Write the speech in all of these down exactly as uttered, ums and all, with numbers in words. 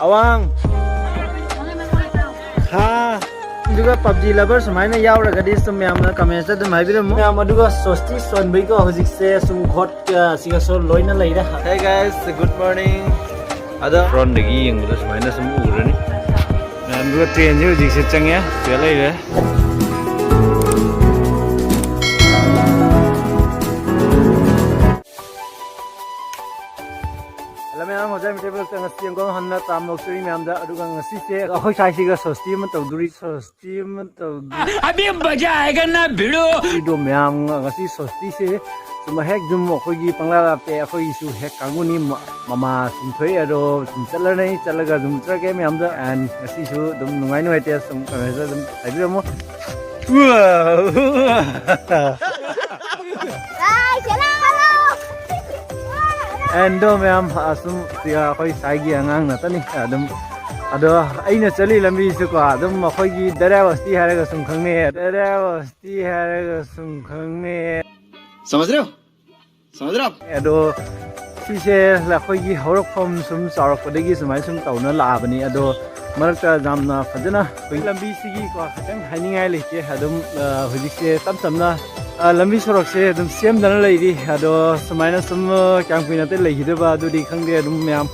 ꯑꯋꯥꯡ꯫ ꯍꯥ꯫ ꯑꯗꯨꯒ PUBG lover ꯁꯨꯃꯥꯏꯅ ꯌꯥꯎꯔꯒꯗꯤ ꯁꯨꯝ ꯃꯌꯥꯝꯅ comments ꯑꯗꯨꯝ ꯍꯥꯏꯕꯤꯔꯝꯃꯨ꯫ ꯃꯌꯥꯝ ꯑꯗꯨꯒ ꯁꯣꯁꯇꯤ ꯁꯣꯟꯕꯩꯀꯣ ꯍꯧꯖꯤꯛꯁꯦ ꯁꯨꯝ ꯒꯣꯠꯀ ꯁꯤꯒꯁꯨ ꯂꯣꯏꯅ ꯂꯩꯔꯦ꯫ Hey guys, good morning. ꯑꯗ ꯐ꯭ꯔꯣꯟꯗꯒꯤ ꯌꯦꯡꯕꯗ ꯁꯨꯃꯥꯏꯅ ꯁꯨꯝ ꯎꯔꯅꯤ꯫ ꯃꯌꯥꯝ ꯑꯗꯨꯒ ꯇ꯭ꯔꯦꯟꯁꯦ ꯍꯧꯖꯤꯛꯁꯦ ꯆꯪꯉꯦ, ꯁꯤꯗ ꯂꯩꯔꯦ꯫ ꯍꯜꯂꯣ ꯃꯌꯥꯝ, ꯍꯣꯖꯥꯏ ꯃꯩꯇꯩ ꯕ꯭ꯂꯣꯛꯇ ꯉꯁꯤ ꯑꯃꯨꯛꯀ ꯍꯟꯅ ꯇꯥꯝꯃꯛꯆꯔꯤ ꯃꯌꯥꯝꯗ꯫ ꯑꯗꯨꯒ ꯉꯁꯤꯁꯦ ꯑꯩꯈꯣꯏ ꯁ꯭ꯋꯥꯏꯁꯤꯒ ꯁꯣꯁꯇꯤ ꯑꯃ ꯇꯧꯗꯣꯔꯤ, ꯁꯣꯁꯇꯤ ꯑꯃ ꯇꯧꯗꯣꯔꯤ꯫ ꯑꯕꯤ ꯃꯖꯥ ꯑꯥꯌꯦꯒꯥ ꯅꯥ ꯚꯤꯗꯣ꯫ ꯑꯗꯣ ꯃꯌꯥꯝ ꯉꯁꯤ ꯁꯣꯁꯇꯤꯁꯦ ꯁꯨꯝ ꯍꯦꯛ ꯁꯨꯝ ꯑꯩꯈꯣꯏꯒꯤ ꯄꯪꯂꯥ ꯂꯥꯞꯇꯦ, ꯑꯩꯈꯣꯏꯒꯤꯁꯨ ꯍꯦꯛ ꯀꯥꯡꯕꯨꯅꯤ꯫ ꯃ-, ꯃꯃꯥ ꯁꯨꯝ ꯊꯣꯛꯑꯦ, ꯑꯗꯣ ꯁꯨꯝ ꯆꯠꯂꯅꯤ, ꯆꯠꯂꯒ ꯑꯗꯨꯝ ꯆꯠꯂꯒꯦ ꯃꯌꯥꯝꯗ꯫ And ꯉꯁꯤꯁꯨ ꯑꯗꯨꯝ ꯅꯨꯡꯉꯥꯏ ꯅꯨꯡꯉꯥꯏꯇꯦ ꯁꯨꯝ comment ꯑꯗꯨꯝ ꯍꯥꯏꯕꯤꯔꯝꯃꯣ꯫ And ꯗꯣ ꯃꯌꯥꯝ, ꯑꯁꯨꯝ ꯁꯤꯒ ꯑꯩꯈꯣꯏ ꯁ꯭ꯋꯥꯏꯒꯤ ꯑꯉꯥꯡ ꯉꯥꯛꯇꯅꯤ꯫ ꯑꯗꯨꯝ ꯑꯗꯣ ꯑꯩꯅ ꯆꯠꯂꯤ ꯂꯝꯕꯤꯁꯤꯀꯣ, ꯑꯗꯨꯝ ꯑꯩꯈꯣꯏꯒꯤ ꯗꯔꯌꯥ ꯕꯁꯇꯤ ꯍꯥꯏꯔꯒ ꯁꯨꯝ ꯈꯪꯅꯩ, ꯗꯔꯌꯥ ꯕꯁꯇꯤ ꯍꯥꯏꯔꯒ ꯁꯨꯝ ꯈꯪꯅꯩ꯫ समझ रहे हो? समझ रहे हो आप? ꯑꯗꯣ ꯁꯤꯁꯦ ꯑꯩꯈꯣꯏꯒꯤ ꯍꯧꯔꯛꯐꯝ ꯁꯨꯝ ꯆꯥꯎꯔꯛꯄꯗꯒꯤ ꯁꯨꯃꯥꯏꯅ ꯁꯨꯝ ꯇꯧꯅ ꯂꯥꯛꯑꯕꯅꯤ꯫ ꯑꯗꯣ ꯃꯔꯛꯇ ꯌꯥꯝꯅ ꯐꯖꯅ ꯑꯩꯈꯣꯏ ꯂꯝꯕꯤꯁꯤꯒꯤꯀꯣ ꯈꯤꯇꯪ ꯍꯥꯏꯅꯤꯡꯉꯥꯏ ꯂꯩꯇꯦ꯫ ꯑꯗꯨꯝ, ꯑ, ꯍꯧꯖꯤꯛꯁꯦ ꯇꯞ ꯇꯞꯅ, ꯑ, ꯂꯝꯕꯤ ꯁꯣꯔꯣꯛꯁꯦ ꯑꯗꯨꯝ ꯁꯦꯝꯗꯅ ꯂꯩꯔꯤ꯫ ꯑꯗꯣ ꯁꯨꯃꯥꯏꯅ ꯁꯨꯝ, ꯑ, ꯀꯌꯥꯝ ꯀꯨꯏꯅ ꯑꯇꯩ ꯂꯩꯈꯤꯗꯣꯏꯕ ꯑꯗꯨꯗꯤ ꯈꯪꯗꯦ꯫ ꯑꯗꯨꯝ ꯃꯌꯥꯝ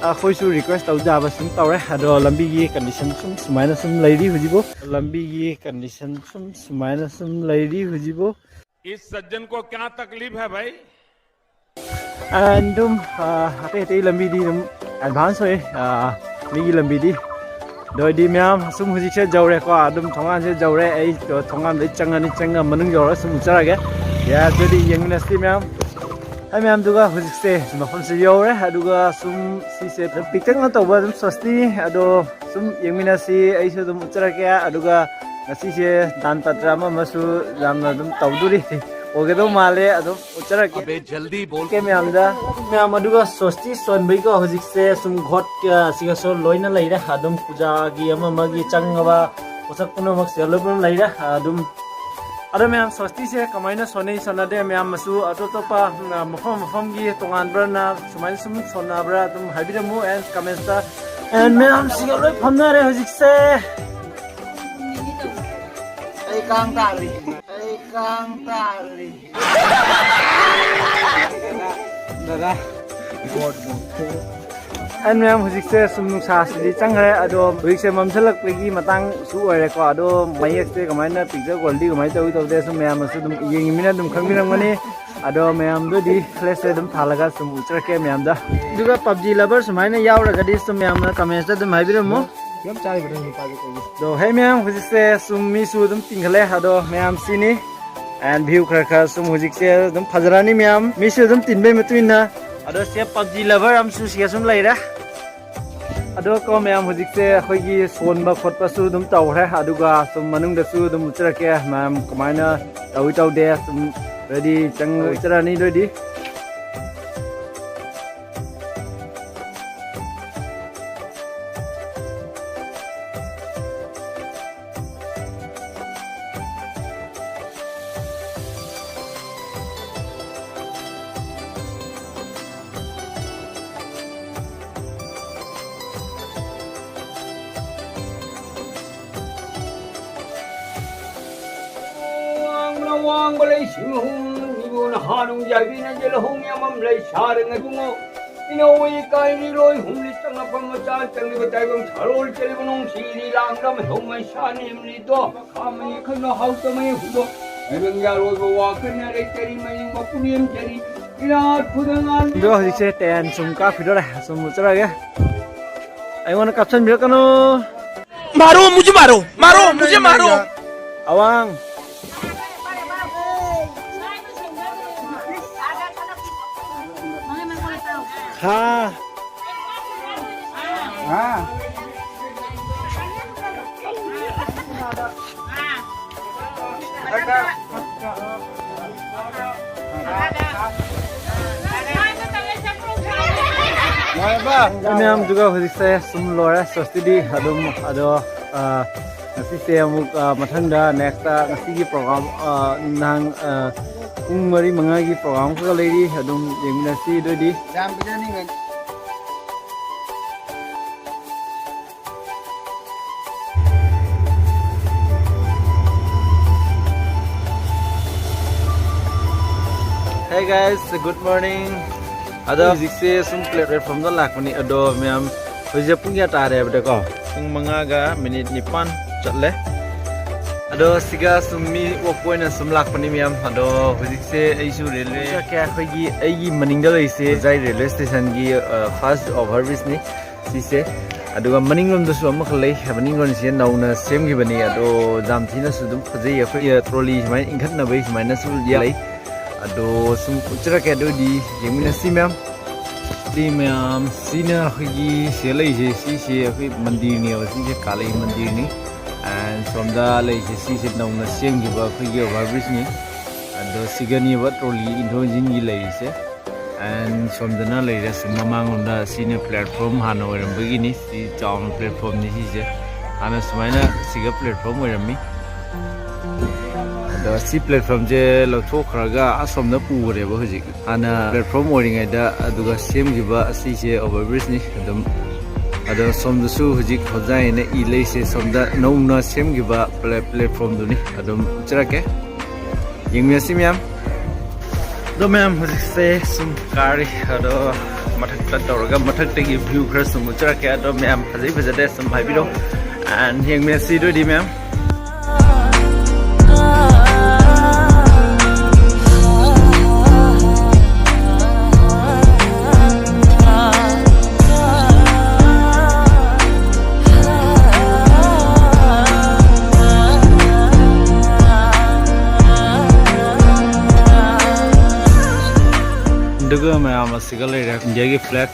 ꯑꯩꯈꯣꯏꯁꯨ request ꯇꯧꯖꯕ ꯁꯨꯝ ꯇꯧꯔꯦ꯫ ꯑꯗꯣ ꯂꯝꯕꯤꯒꯤ condition ꯁꯨꯝ ꯁꯨꯃꯥꯏꯅ ꯁꯨꯝ ꯂꯩꯔꯤ ꯍꯧꯖꯤꯛꯐꯥꯎ꯫ ꯂꯝꯕꯤꯒꯤ condition ꯁꯨꯝ ꯁꯨꯃꯥꯏꯅ ꯁꯨꯝ ꯂꯩꯔꯤ ꯍꯧꯖꯤꯛꯐꯥꯎ꯫ इस सज्जन को क्या तकलीफ है भाई? And ꯑꯗꯨꯝ, ꯑ, ꯑꯇꯩ ꯑꯇꯩ ꯂꯝꯕꯤꯗꯤ ꯑꯗꯨꯝ advance ꯑꯣꯏ, ꯑ, ꯃꯤꯒꯤ ꯂꯝꯕꯤꯗꯤ꯫ ꯑꯗꯨ ꯑꯣꯏꯔꯗꯤ ꯃꯌꯥꯝ ꯑꯁꯨꯝ ꯍꯧꯖꯤꯛꯁꯦ ꯌꯧꯔꯦꯀꯣ, ꯑꯗꯨꯝ ꯊꯣꯡꯒꯥꯟꯁꯦ ꯌꯧꯔꯦ꯫ ꯑꯩ ꯊꯣꯡꯒꯥꯟꯗꯩ ꯆꯪꯉꯅꯤ, ꯆꯪꯉ ꯃꯅꯨꯡ ꯌꯧꯔꯒ ꯁꯨꯝ ꯎꯠꯆꯔꯒꯦ꯫ ꯌꯥ, ꯑꯗꯨꯗꯤ ꯌꯦꯡꯃꯤꯟꯅꯁꯤ ꯃꯌꯥꯝ꯫ ꯍꯥꯏ ꯃꯌꯥꯝꯗꯨꯒ ꯍꯧꯖꯤꯛꯁꯦ ꯃꯐꯝꯁꯦ ꯌꯧꯔꯦ꯫ ꯑꯗꯨꯒ ꯁꯨꯝ ꯁꯤꯁꯦ ꯑꯗꯨꯝ ꯄꯤꯛꯇꯛꯅ ꯇꯧꯕ ꯑꯗꯨꯝ ꯁꯣꯁꯇꯤ, ꯑꯗꯣ ꯁꯨꯝ ꯌꯦꯡꯃꯤꯟꯅꯁꯤ꯫ ꯑꯩꯁꯨ ꯑꯗꯨꯝ ꯎꯠꯆꯔꯛꯀꯦ꯫ ꯑꯗꯨꯒ ꯉꯁꯤꯁꯦ ꯗꯥꯟ ꯄꯠꯇ꯭ꯔ ꯑꯃ ꯑꯃꯁꯨ ꯌꯥꯝꯅ ꯑꯗꯨꯝ ꯇꯧꯗꯣꯔꯤ, ꯑꯣꯏꯒꯗꯧ ꯃꯥꯜꯂꯦ꯫ ꯑꯗꯨꯝ ꯎꯠꯆꯔꯛꯀꯦ꯫ ꯑꯣꯀꯦ ꯃꯌꯥꯝꯗ, ꯃꯌꯥꯝ ꯑꯗꯨꯒ ꯁꯣꯁꯇꯤ ꯁꯣꯟꯕꯩꯀꯣ ꯍꯧꯖꯤꯛꯁꯦ ꯁꯨꯝ ꯒꯣꯠꯀ ꯁꯤꯒꯁꯨ ꯂꯣꯏꯅ ꯂꯩꯔꯦ꯫ ꯑꯗꯨꯝ ꯄꯨꯖꯥꯒꯤ ꯑꯃ ꯑꯃꯒꯤ ꯆꯪꯉꯕ ꯄꯣꯠꯁꯛ ꯄꯨꯝꯅꯃꯛꯁꯦ ꯂꯣꯏ ꯄꯨꯝꯅꯃꯛ ꯂꯩꯔꯦ꯫ ꯑꯗꯨꯝ ꯑꯗꯣ ꯃꯌꯥꯝ ꯁꯣꯁꯇꯤꯁꯦ ꯀꯃꯥꯏꯅ ꯁꯣꯟꯅꯩ ꯁꯣꯟꯅꯗꯦ ꯃꯌꯥꯝ ꯑꯃꯁꯨ ꯑꯇꯣꯞ ꯑꯇꯣꯞꯄ, ꯎꯝ, ꯃꯐꯝ ꯃꯐꯝꯒꯤ ꯇꯣꯉꯥꯟꯕ꯭ꯔꯅ ꯁꯨꯃꯥꯏꯅ ꯁꯨꯝ ꯁꯣꯟꯅꯕ꯭ꯔꯥ ꯑꯗꯨꯝ ꯍꯥꯏꯕꯤꯔꯝꯃꯨ꯫ And commentsꯇ And ꯃꯌꯥꯝꯁꯤꯒ ꯂꯣꯏ ꯐꯝꯅꯔꯦ ꯍꯧꯖꯤꯛꯁꯦ꯫ ꯑꯩ ꯀꯥꯡ ꯇꯥꯔꯤ꯫ ꯑꯩ ꯀꯥꯡ ꯇꯥꯔꯤ꯫ ꯗꯗꯥ꯫ And ꯃꯌꯥꯝ ꯍꯧꯖꯤꯛꯁꯦ ꯁꯨꯝ ꯅꯨꯡꯁꯥꯁꯤꯗꯤ ꯆꯪꯈ꯭ꯔꯦ, ꯑꯗꯣ ꯍꯧꯖꯤꯛꯁꯦ ꯃꯝꯁꯤꯜꯂꯛꯄꯒꯤ ꯃꯇꯥꯡꯁꯨ ꯑꯣꯏꯔꯦꯀꯣ꯫ ꯑꯗꯣ ꯃꯌꯦꯛꯁꯦ ꯀꯃꯥꯏꯅ, ꯄꯤꯛꯆꯔ ꯀ꯭ꯋꯥꯂꯤꯇꯤ ꯀꯃꯥꯏꯅ ꯇꯧꯏ ꯇꯧꯗꯦ ꯁꯨꯝ ꯃꯌꯥꯝꯅꯁꯨ ꯑꯗꯨꯝ ꯌꯦꯡꯉꯤꯃꯤꯅ ꯑꯗꯨꯝ ꯈꯪꯕꯤꯔꯝꯒꯅꯤ꯫ ꯑꯗꯣ ꯃꯌꯥꯝꯗꯨꯗꯤ ꯐ꯭ꯂꯦꯁꯁꯦ ꯑꯗꯨꯝ ꯊꯥꯜꯂꯒ ꯁꯨꯝ ꯎꯠꯆꯔꯛꯀꯦ ꯃꯌꯥꯝꯗ꯫ ꯑꯗꯨꯒ ꯄꯞꯖꯤ ꯂꯚꯔ ꯁꯨꯃꯥꯏꯅ ꯌꯥꯎꯔꯒꯗꯤ ꯁꯨꯝ ꯃꯌꯥꯝꯅ ꯀꯃꯦꯟꯁꯇ ꯑꯗꯨꯝ ꯍꯥꯏꯕꯤꯔꯝꯃꯣ꯫ ꯌꯥꯝ ꯆꯥꯔꯤꯕ ꯅꯪ ꯅꯨꯄꯥꯁꯦ ꯀꯩꯒꯤ? ꯑꯗꯣ ꯍꯦ ꯃꯌꯥꯝ, ꯍꯧꯖꯤꯛꯁꯦ ꯁꯨꯝ ꯃꯤꯁꯨ ꯑꯗꯨꯝ ꯇꯤꯡꯈꯠꯂꯦ꯫ ꯑꯗꯣ ꯃꯌꯥꯝ ꯁꯤꯅꯤ꯫ And view ꯈꯔ ꯈꯔ ꯁꯨꯝ ꯍꯧꯖꯤꯛꯁꯦ ꯑꯗꯨꯝ ꯐꯖꯔꯅꯤ ꯃꯌꯥꯝ꯫ ꯃꯤꯁꯨ ꯑꯗꯨꯝ ꯇꯤꯟꯕꯩ ꯃꯇꯨꯡ ꯏꯟꯅ꯫ ꯑꯗꯣ ꯁꯦ ꯄꯞꯖꯤ ꯂꯚꯔ ꯑꯃꯁꯨ ꯁꯤꯒ ꯁꯨꯝ ꯂꯩꯔꯦ꯫ ꯑꯗꯣ ꯀꯣ ꯃꯌꯥꯝ, ꯍꯧꯖꯤꯛꯁꯦ ꯑꯩꯈꯣꯏꯒꯤ ꯁꯣꯟꯕ ꯈꯣꯠꯄꯁꯨ ꯑꯗꯨꯝ ꯇꯧꯈ꯭ꯔꯦ, ꯑꯗꯨꯒ ꯁꯨꯝ ꯃꯅꯨꯡꯗꯁꯨ ꯑꯗꯨꯝ ꯎꯠꯆꯔꯛꯀꯦ ꯃꯌꯥꯝ ꯀꯃꯥꯏꯅ ꯇꯧꯏ ꯇꯧꯗꯦ꯫ ꯁꯨꯝ ꯔꯦꯗꯤ ꯆꯪ ꯎꯠꯆꯔꯛꯑꯅꯤ ꯑꯗꯨꯑꯣꯏꯗꯤ꯫ ꯋꯥꯡꯕꯅ ꯋꯥꯡꯕ ꯂꯩꯁꯤꯡ ꯑꯍꯨꯝ, ꯏꯕꯨꯅ ꯍꯥꯅꯨꯡ ꯌꯥꯏꯕꯤꯅ ꯌꯦꯜꯍꯧ ꯃꯌꯥꯝ ꯑꯃ ꯂꯩ ꯁꯥꯔꯦ ꯉꯥꯏꯕꯨꯡꯉꯣ꯫ ꯏꯅꯧ ꯏꯀꯥꯏꯔꯤ ꯂꯣꯏ ꯍꯨꯝꯂꯤ ꯆꯪꯉꯛꯄ ꯃꯆꯥ ꯆꯪꯂꯤꯕ ꯇꯥꯏꯕꯪ ꯁꯥꯔꯣꯜ ꯆꯦꯜꯂꯤꯕ ꯅꯨꯡꯁꯤꯔꯤ ꯂꯥꯡꯗ ꯃꯩꯍꯧ ꯃꯩꯁꯥ ꯅꯦꯝꯂꯤꯗꯣ꯫ ꯈꯥꯃꯩ ꯈꯟꯅ ꯍꯥꯎꯇ ꯃꯩ ꯍꯨꯝꯕ ꯍꯥꯏꯕꯪ ꯌꯥꯔꯣꯏꯕ ꯋꯥ ꯀꯟꯅ ꯂꯩꯇꯔꯤ ꯃꯌꯨꯝ ꯃꯄꯨꯅꯦꯝ ꯖꯔꯤ꯫ ꯑꯗꯣ ꯍꯧꯖꯤꯛꯁꯦ ꯇꯦꯟ ꯁꯨꯝ ꯀꯥꯞꯈꯤꯗꯣꯔꯦ, ꯁꯨꯝ ꯎꯠꯆꯔꯒꯦ꯫ ꯑꯩꯉꯣꯟꯗ ꯀꯥꯞꯁꯟꯕꯤꯔꯛꯀꯅꯨ꯫ मारो, मुझे मारो, मारो, मुझे मारो। ꯑꯋꯥꯡ꯫ ꯍꯥ꯫ ꯍꯥ꯫ ꯃꯌꯥꯝꯗꯨꯒ ꯍꯧꯖꯤꯛꯁꯦ ꯁꯨꯝ ꯂꯣꯏꯔꯦ ꯁꯣꯁꯇꯤꯗꯤ ꯑꯗꯨꯝ꯫ ꯑꯗꯣ, ꯑ, ꯉꯁꯤꯁꯦ ꯑꯃꯨꯛ, ꯑ, ꯃꯊꯪꯗ ꯅꯦꯛꯁꯇ ꯉꯁꯤꯒꯤ ꯄ꯭ꯔꯣꯒ꯭ꯔꯥꯝ, ꯑ, ꯅꯨꯡꯗꯥꯡ, ꯑ, ꯄꯨꯡ ꯃꯔꯤ ꯃꯉꯥꯒꯤ ꯄ꯭ꯔꯣꯒ꯭ꯔꯥꯝ ꯈꯔ ꯂꯩꯔꯤ, ꯑꯗꯨꯝ ꯌꯦꯡꯃꯤꯟꯅꯁꯤ꯫ ꯑꯗꯨꯑꯣꯏꯗꯤ Hey guys, good morning. ꯑꯗꯣ ꯍꯧꯖꯤꯛꯁꯦ ꯁꯨꯝ ꯄ꯭ꯂꯦꯠꯐꯣꯝꯗ ꯂꯥꯛꯄꯅꯤ꯫ ꯑꯗꯣ ꯃꯌꯥꯝ, ꯍꯧꯖꯤꯛꯁꯦ ꯄꯨꯡ ꯀꯌꯥ ꯇꯥꯔꯦ ꯍꯥꯏꯕꯗꯀꯣ, ꯄꯨꯡ ꯃꯉꯥꯒ ꯃꯤꯅꯤꯠ ꯅꯤꯄꯥꯟ ꯆꯠꯂꯦ꯫ ꯑꯗꯣ ꯁꯤꯒ ꯁꯨꯝ ꯃꯤ ꯑꯣꯛꯄ ꯑꯣꯏꯅ ꯁꯨꯝ ꯂꯥꯛꯄꯅꯤ ꯃꯌꯥꯝ꯫ ꯑꯗꯣ ꯍꯧꯖꯤꯛꯁꯦ ꯑꯩꯁꯨ ꯔꯦꯜꯋꯦ ꯆꯠꯀꯦ꯫ ꯑꯩꯈꯣꯏꯒꯤ, ꯑꯩꯒꯤ ꯃꯅꯤꯡꯗ ꯂꯩꯔꯤꯁꯦ ꯍꯣꯖꯥꯏ ꯔꯦꯜꯋꯦ ꯁ꯭ꯇꯦꯁꯟꯒꯤ, ꯑ, ꯐꯥꯔꯁ ꯑꯣꯚꯔ ꯕ꯭ꯔꯤꯖꯅꯤ ꯁꯤꯁꯦ꯫ ꯑꯗꯨꯒ ꯃꯅꯤꯡꯂꯣꯝꯗꯁꯨ ꯑꯃꯈꯛ ꯂꯩ꯫ ꯃꯅꯤꯡꯂꯣꯝꯁꯦ ꯅꯧꯅ ꯁꯦꯝꯈꯤꯕꯅꯤ꯫ ꯑꯗꯣ ꯌꯥꯝ ꯊꯤꯅꯁꯨ ꯑꯗꯨꯝ ꯐꯖꯩ꯫ ꯑꯩꯈꯣꯏꯒꯤ ꯇ꯭ꯔꯣꯂꯤ ꯁꯨꯃꯥꯏꯅ ꯏꯟꯈꯠꯅꯕꯒꯤ ꯁꯨꯃꯥꯏꯅꯁꯨ ꯂꯩ꯫ ꯑꯗꯣ ꯁꯨꯝ ꯎꯠꯆꯔꯛꯀꯦ꯫ ꯑꯗꯨꯗꯤ ꯌꯦꯡꯃꯤꯟꯅꯁꯤ ꯃꯌꯥꯝ꯫ ꯁꯤ ꯃꯌꯥꯝ, ꯁꯤꯅ ꯑꯩꯈꯣꯏꯒꯤ ꯁꯤꯗ ꯂꯩꯔꯤꯁꯦ, ꯁꯤꯁꯦ ꯑꯩꯈꯣꯏ ꯃꯟꯗꯤꯔꯅꯦꯕ꯫ ꯁꯤꯁꯦ ꯀꯥꯂꯤ ꯃꯟꯗꯤꯔꯅꯤ꯫ And ꯁꯣꯝꯗ ꯂꯩꯔꯤꯁꯦ, ꯁꯤꯁꯦ ꯅꯧꯅ ꯁꯦꯝꯈꯤꯕ ꯑꯩꯈꯣꯏꯒꯤ ꯑꯣꯚꯔ ꯕ꯭ꯔꯤꯖꯅꯤ꯫ ꯑꯗꯣ ꯁꯤꯒꯅꯦꯕ ꯇ꯭ꯔꯣꯂꯤ ꯏꯟꯊꯣꯛ ꯏꯟꯁꯤꯟꯒꯤ ꯂꯩꯔꯤꯁꯦ꯫ And ꯁꯣꯝꯗꯅ ꯂꯩꯔꯦ, ꯁꯨꯝ ꯃꯃꯥꯡꯂꯣꯝꯗ ꯁꯤꯅ ꯄ꯭ꯂꯦꯠꯐꯣꯝ ꯍꯥꯟꯅ ꯑꯣꯏꯔꯝꯕꯒꯤꯅꯤ꯫ ꯁꯤ ꯆꯥꯎꯅ ꯄ꯭ꯂꯦꯠꯐꯣꯝꯅꯤ ꯁꯤꯁꯦ꯫ ꯍꯥꯟꯅ ꯁꯨꯃꯥꯏꯅ ꯁꯤꯒ ꯄ꯭ꯂꯦꯠꯐꯣꯝ ꯑꯣꯏꯔꯝꯃꯤ꯫ ꯑꯗꯣ ꯁꯤ ꯄ꯭ꯂꯦꯠꯐꯣꯝꯁꯦ ꯂꯧꯊꯣꯛꯈ꯭ꯔꯒ ꯑꯁꯣꯝꯗ ꯄꯨꯈ꯭ꯔꯦꯕ ꯍꯧꯖꯤꯛ꯫ ꯍꯥꯟꯅ ꯄ꯭ꯂꯦꯠꯐꯣꯝ ꯑꯣꯏꯔꯤꯉꯩꯗ ꯑꯗꯨꯒ ꯁꯦꯝꯈꯤꯕ ꯑꯁꯤꯁꯦ ꯑꯣꯚꯔ ꯕ꯭ꯔꯤꯖꯅꯤ ꯑꯗꯨꯝ꯫ ꯑꯗꯣ ꯁꯣꯝꯗꯁꯨ ꯍꯧꯖꯤꯛ ꯍꯣꯖꯥꯏ ꯍꯥꯏꯅ ꯏ ꯂꯩꯁꯦ, ꯁꯣꯝꯗ ꯅꯧꯅ ꯁꯦꯝꯈꯤꯕ ꯄ꯭ꯂꯦ-, ꯄ꯭ꯂꯦꯠꯐꯣꯝꯗꯨꯅꯤ꯫ ꯑꯗꯨꯝ ꯎꯠꯆꯔꯛꯀꯦ, ꯌꯦꯡꯃꯤꯟꯅꯁꯤ ꯃꯌꯥꯝ꯫ ꯑꯗꯣ ꯃꯌꯥꯝ, ꯍꯧꯖꯤꯛꯁꯦ ꯁꯨꯝ ꯀꯥꯔꯤ꯫ ꯑꯗꯣ ꯃꯊꯛꯇ ꯇꯧꯔꯒ ꯃꯊꯛꯇꯒꯤ ꯚ꯭ꯌꯨ ꯈꯔ ꯁꯨꯝ ꯎꯠꯆꯔꯛꯀꯦ꯫ ꯑꯗꯣ ꯃꯌꯥꯝ, ꯐꯖꯩ ꯐꯖꯗꯦ ꯁꯨꯝ ꯍꯥꯏꯕꯤꯔꯣ꯫ And ꯌꯦꯡꯃꯤꯟꯅꯁꯤ ꯑꯗꯨ ꯑꯣꯏꯗꯤ ꯃꯌꯥꯝ꯫ ꯑꯗꯨꯒ ꯃꯌꯥꯝ, ꯑꯁꯤꯒ ꯂꯩꯔꯦ ꯏꯟꯗꯤꯌꯥꯒꯤ ꯐ꯭ꯂꯦꯒ꯫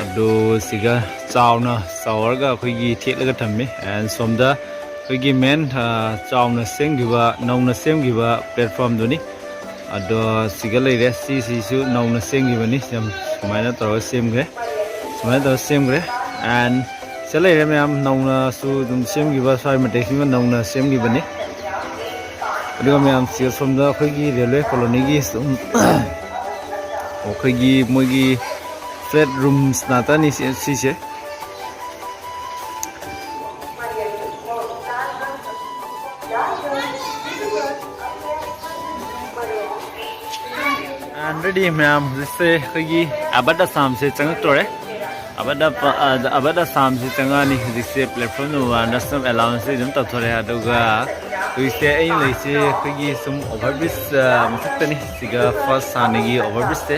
ꯑꯗꯨ ꯁꯤꯒ ꯆꯥꯎꯅ ꯆꯥꯎꯔꯒ ꯑꯩꯈꯣꯏꯒꯤ ꯊꯦꯠꯂꯒ ꯊꯝꯃꯤ꯫ And ꯁꯣꯝꯗ ꯑꯩꯈꯣꯏꯒꯤ ꯃꯦꯟ, ꯑ, ꯆꯥꯎꯅ ꯁꯦꯝꯈꯤꯕ, ꯅꯧꯅ ꯁꯦꯝꯈꯤꯕ ꯄ꯭ꯂꯦꯠꯐꯣꯝꯗꯨꯅꯤ꯫ ꯑꯗꯣ ꯁꯤꯒ ꯂꯩꯔꯦ, ꯁꯤꯁꯤꯁꯨ ꯅꯧꯅ ꯁꯦꯝꯈꯤꯕꯅꯤ꯫ ꯌꯥꯝ ꯁꯨꯃꯥꯏꯅ ꯇꯧꯔꯒ ꯁꯦꯝꯈ꯭ꯔꯦ, ꯁꯨꯃꯥꯏꯅ ꯇꯧꯔꯒ ꯁꯦꯝꯈ꯭ꯔꯦ꯫ And ꯁꯤꯗ ꯂꯩꯔꯦ ꯃꯌꯥꯝ, ꯅꯧꯅꯁꯨ ꯑꯗꯨꯝ ꯁꯦꯝꯈꯤꯕ, ꯁ꯭ꯋꯥꯏ ꯃꯇꯦꯛꯁꯤꯃ ꯅꯧꯅ ꯁꯦꯝꯈꯤꯕꯅꯤ꯫ ꯑꯗꯨꯒ ꯃꯌꯥꯝ, ꯁꯤꯗ ꯁꯣꯝꯗ ꯑꯩꯈꯣꯏꯒꯤ ꯔꯦꯜꯋꯦ ꯀꯣꯂꯣꯅꯤꯒꯤ ꯁꯨꯝ ꯑꯩꯈꯣꯏꯒꯤ ꯃꯣꯏꯒꯤ ꯐ꯭ꯂꯦꯠ ꯔꯨꯝꯁ ꯉꯥꯛꯇꯅꯤ ꯁꯤ-, ꯁꯤꯁꯦ꯫ ꯑꯩ ꯃꯌꯥꯝ, ꯍꯧꯖꯤꯛꯁꯦ ꯑꯩꯈꯣꯏꯒꯤ ꯑꯕꯠ ꯑꯁꯥꯝꯁꯦ ꯆꯪꯉꯛꯇꯣꯔꯦ꯫ ꯑꯕꯠ ꯑꯄ-, ꯑ, ꯑꯕꯠ ꯑꯁꯥꯝꯁꯦ ꯆꯪꯉꯛꯑꯅꯤ꯫ ꯍꯧꯖꯤꯛꯁꯦ platform number one ꯗ ꯑꯦꯅꯥꯎꯟꯁ ꯑꯗꯨꯝ ꯇꯧꯊꯣꯔꯛꯑꯦ꯫ ꯑꯗꯨꯒ ꯍꯧꯖꯤꯛꯁꯦ ꯑꯩꯅ ꯂꯩꯁꯦ ꯑꯩꯈꯣꯏꯒꯤ ꯁꯨꯝ overbridge, ꯑ, ꯃꯊꯛꯇꯅꯤ꯫ ꯁꯤꯒ first ꯍꯥꯟꯅꯒꯤ overbridge ꯁꯦ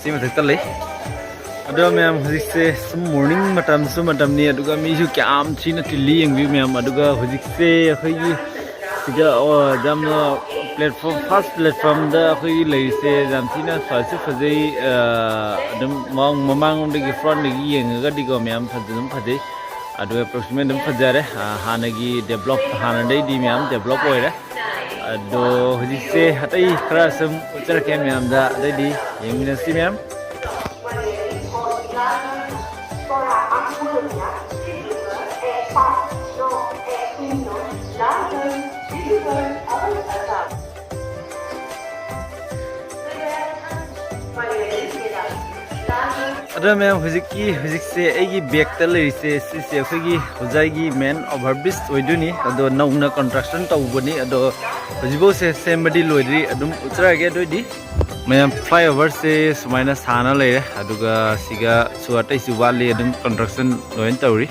ꯁꯤ ꯃꯊꯛꯇ ꯂꯩ꯫ ꯑꯗꯣ ꯃꯌꯥꯝ, ꯍꯧꯖꯤꯛꯁꯦ ꯁꯨꯝ morning ꯃꯇꯝꯁꯨ ꯃꯇꯝꯅꯤ, ꯑꯗꯨꯒ ꯃꯤꯁꯨ ꯀꯌꯥꯝ ꯊꯤꯅ ꯇꯤꯜꯂꯤ ꯌꯦꯡꯕꯤꯌꯨ ꯃꯌꯥꯝ꯫ ꯑꯗꯨꯒ ꯍꯧꯖꯤꯛꯁꯦ ꯑꯩꯈꯣꯏꯒꯤ ꯁꯤꯗ, ꯑꯣ, ꯌꯥꯝꯅ platform, first platform ꯗ ꯑꯩꯈꯣꯏꯒꯤ ꯂꯩꯔꯤꯁꯦ ꯌꯥꯝ ꯊꯤꯅ ꯐꯁꯨ ꯐꯖꯩ꯫ ꯑ, ꯑꯗꯨꯝ ꯃꯃꯥꯡ-, ꯃꯃꯥꯡꯂꯣꯝꯗꯒꯤ, front ꯇꯒꯤ ꯌꯦꯡꯉꯒꯗꯤꯀꯣ ꯃꯌꯥꯝ, ꯐꯖ-, ꯑꯗꯨꯝ ꯐꯖꯩ꯫ ꯑꯗꯨꯒ approximate ꯑꯗꯨꯝ ꯐꯖꯔꯦ꯫ ꯑ, ꯍꯥꯟꯅꯒꯤ develop, ꯍꯥꯟꯅꯗꯩꯗꯤ ꯃꯌꯥꯝ develop ꯑꯣꯏꯔꯦ꯫ ꯑꯗꯣ ꯍꯧꯖꯤꯛꯁꯦ ꯑꯇꯩ ꯈꯔ ꯁꯨꯝ ꯎꯠꯆꯔꯛꯀꯦ ꯃꯌꯥꯝꯗ, ꯑꯗꯩꯗꯤ ꯌꯦꯡꯃꯤꯟꯅꯁꯤ ꯃꯌꯥꯝ꯫ ꯑꯗꯣ ꯃꯌꯥꯝ, ꯍꯧꯖꯤꯛꯀꯤ, ꯍꯧꯖꯤꯛꯁꯦ ꯑꯩꯒꯤ back ꯇ ꯂꯩꯔꯤꯁꯦ, ꯁꯤꯁꯦ ꯑꯩꯈꯣꯏꯒꯤ ꯍꯣꯖꯥꯏꯒꯤ main overbridge ꯑꯣꯏꯗꯣꯏꯅꯤ꯫ ꯑꯗꯣ ꯅꯧꯅ construction ꯇꯧꯕꯅꯤ꯫ ꯑꯗꯣ ꯍꯧꯖꯤꯛꯐꯥꯎꯁꯦ ꯁꯦꯝꯕꯗꯤ ꯂꯣꯏꯗ꯭ꯔꯤ꯫ ꯑꯗꯨꯝ ꯎꯠꯆꯔꯛꯑꯒꯦ꯫ ꯑꯗꯨ ꯑꯣꯏꯗꯤ ꯃꯌꯥꯝ, flyover ꯁꯦ ꯁꯨꯃꯥꯏꯅ ꯁꯥꯅ ꯂꯩꯔꯦ꯫ ꯑꯗꯨꯒ ꯁꯤꯒꯁꯨ ꯑꯇꯩꯁꯨ ꯋꯥꯠꯂꯤ, ꯑꯗꯨꯝ construction ꯂꯣꯏꯅ ꯇꯧꯔꯤ꯫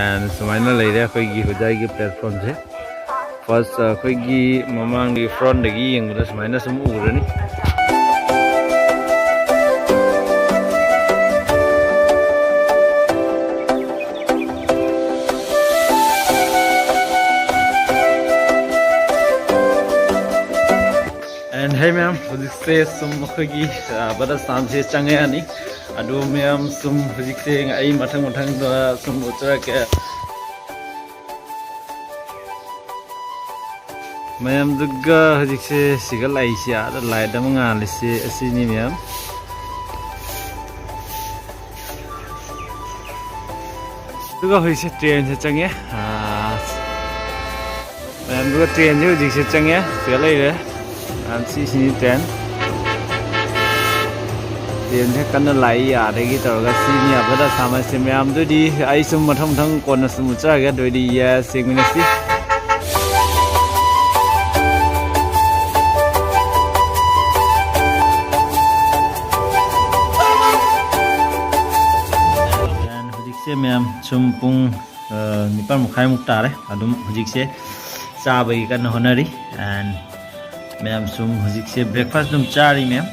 And ꯁꯨꯃꯥꯏꯅ ꯂꯩꯔꯦ ꯑꯩꯈꯣꯏꯒꯤ ꯍꯣꯖꯥꯏꯒꯤ platform ꯁꯦ꯫ First, ꯑꯩꯈꯣꯏꯒꯤ ꯃꯃꯥꯡꯒꯤ front ꯇꯒꯤ ꯌꯦꯡꯕꯗ ꯁꯨꯃꯥꯏꯅ ꯁꯨꯝ ꯎꯔꯅꯤ꯫ And hey ꯃꯌꯥꯝ, ꯍꯧꯖꯤꯛꯁꯦ ꯁꯨꯝ ꯑꯩꯈꯣꯏꯒꯤ, ꯑ, ꯕꯗꯁꯇꯥꯟꯁꯦ ꯆꯪꯉꯛꯑꯅꯤ꯫ ꯑꯗꯣ ꯃꯌꯥꯝ, ꯁꯨꯝ ꯍꯧꯖꯤꯛꯁꯦ ꯑꯩ ꯃꯊꯪ ꯃꯊꯪꯗ ꯁꯨꯝ ꯎꯠꯆꯔꯛꯀꯦ꯫ ꯃꯌꯥꯝꯗꯨꯒ ꯍꯧꯖꯤꯛꯁꯦ ꯁꯤꯒ ꯂꯥꯛꯏꯁꯦ, ꯑꯥꯗ light ꯑꯃ ꯉꯥꯜꯂꯤꯁꯦ ꯑꯁꯤꯅꯤ ꯃꯌꯥꯝ꯫ ꯑꯗꯨꯒ ꯍꯧꯖꯤꯛꯁꯦ train ꯁꯦ ꯆꯪꯉꯦ꯫ ꯑꯥ, ꯃꯌꯥꯝꯗꯨꯒ train ꯁꯦ ꯍꯧꯖꯤꯛꯁꯦ ꯆꯪꯉꯦ, ꯁꯤꯗ ꯂꯩꯔꯦ꯫ ꯃꯌꯥꯝ, ꯁꯤꯁꯤꯅꯤ train꯫ Train ꯁꯦ ꯀꯟꯅ ꯂꯥꯛꯏ, ꯑꯥꯗꯒꯤ ꯇꯧꯔꯒ꯫ ꯁꯤꯅꯤ ꯑꯕꯗ ꯁꯥꯃꯁꯁꯦ꯫ ꯃꯌꯥꯝꯗꯨꯗꯤ ꯑꯩ ꯁꯨꯝ ꯃꯊꯪ ꯃꯊꯪ ꯀꯣꯟꯅ ꯁꯨꯝ ꯎꯠꯆꯔꯒꯦ꯫ ꯑꯗꯨ ꯑꯣꯏꯗꯤ yes, ꯌꯦꯡꯃꯤꯟꯅꯁꯤ꯫ ꯃꯌꯥꯝ, ꯁꯨꯝ ꯄꯨꯡ ꯅꯤꯄꯥꯜ ꯃꯈꯥꯏꯃꯨꯛ ꯇꯥꯔꯦ꯫ ꯑꯗꯨꯝ ꯍꯧꯖꯤꯛꯁꯦ ꯆꯥꯕꯒꯤ ꯀꯟꯅ ꯍꯣꯠꯅꯔꯤ꯫ And ꯃꯌꯥꯝ, ꯁꯨꯝ ꯍꯧꯖꯤꯛꯁꯦ breakfast ꯑꯗꯨꯝ ꯆꯥꯔꯤ ꯃꯌꯥꯝ꯫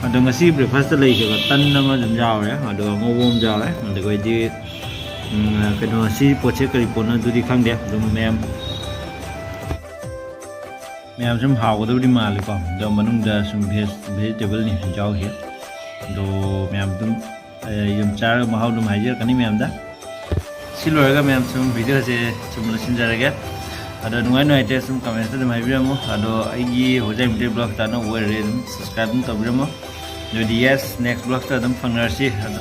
ꯑꯗꯣ ꯉꯁꯤ breakfastꯇ ꯂꯩꯈꯤꯕ ꯇꯟ ꯑꯃ ꯑꯗꯨꯝ ꯌꯥꯎꯔꯦ, ꯑꯗꯨꯒ ꯑꯉꯧꯕ ꯑꯃ ꯌꯥꯎꯔꯦ, ꯑꯗꯨꯒ ꯑꯩꯗꯤ, ꯎꯝ, ꯀꯩꯅꯣ, ꯁꯤ ꯄꯣꯠꯁꯦ ꯀꯔꯤ ꯄꯣꯠꯅꯣ ꯑꯗꯨꯗꯤ ꯈꯪꯗꯦ꯫ ꯑꯗꯨꯝ ꯃꯌꯥꯝ, ꯃꯌꯥꯝ ꯁꯨꯝ ꯍꯥꯎꯒꯗꯕꯗꯤ ꯃꯥꯜꯂꯤꯀꯣ꯫ ꯑꯗꯣ ꯃꯅꯨꯡꯗ ꯁꯨꯝ veg, vegetableꯅꯤ ꯌꯥꯎꯔꯤꯁꯦ꯫ ꯑꯗꯣ ꯃꯌꯥꯝ ꯑꯗꯨꯝ, ꯑ, ꯌꯨꯝ ꯆꯥꯔꯒ ꯃꯍꯥꯎ ꯑꯗꯨꯝ ꯍꯥꯏꯖꯔꯛꯀꯅꯤ ꯃꯌꯥꯝꯗ꯫ ꯁꯤ ꯂꯣꯏꯔꯒ ꯃꯌꯥꯝ ꯁꯨꯝ videoꯁꯦ ꯁꯨꯝ ꯂꯣꯏꯁꯤꯟꯖꯔꯒꯦ꯫ ꯑꯗꯣ ꯅꯨꯡꯉꯥꯏ ꯅꯨꯡꯉꯥꯏꯇꯦ ꯁꯨꯝ commentꯇ ꯑꯗꯨꯝ ꯍꯥꯏꯕꯤꯔꯝꯃꯣ꯫ ꯑꯗꯣ ꯑꯩꯒꯤ ꯍꯣꯖꯥꯏ ꯃꯤꯇꯩ vlogꯇ ꯑꯅꯧꯕ ꯑꯣꯏꯔꯗꯤ ꯑꯗꯨꯝ subscribe ꯑꯗꯨꯝ ꯇꯧꯕꯤꯔꯝꯃꯣ꯫ ꯑꯗꯨꯗꯤ yes, next vlogꯇ ꯑꯗꯨꯝ ꯐꯪꯅꯔꯁꯤ꯫ ꯑꯗꯣ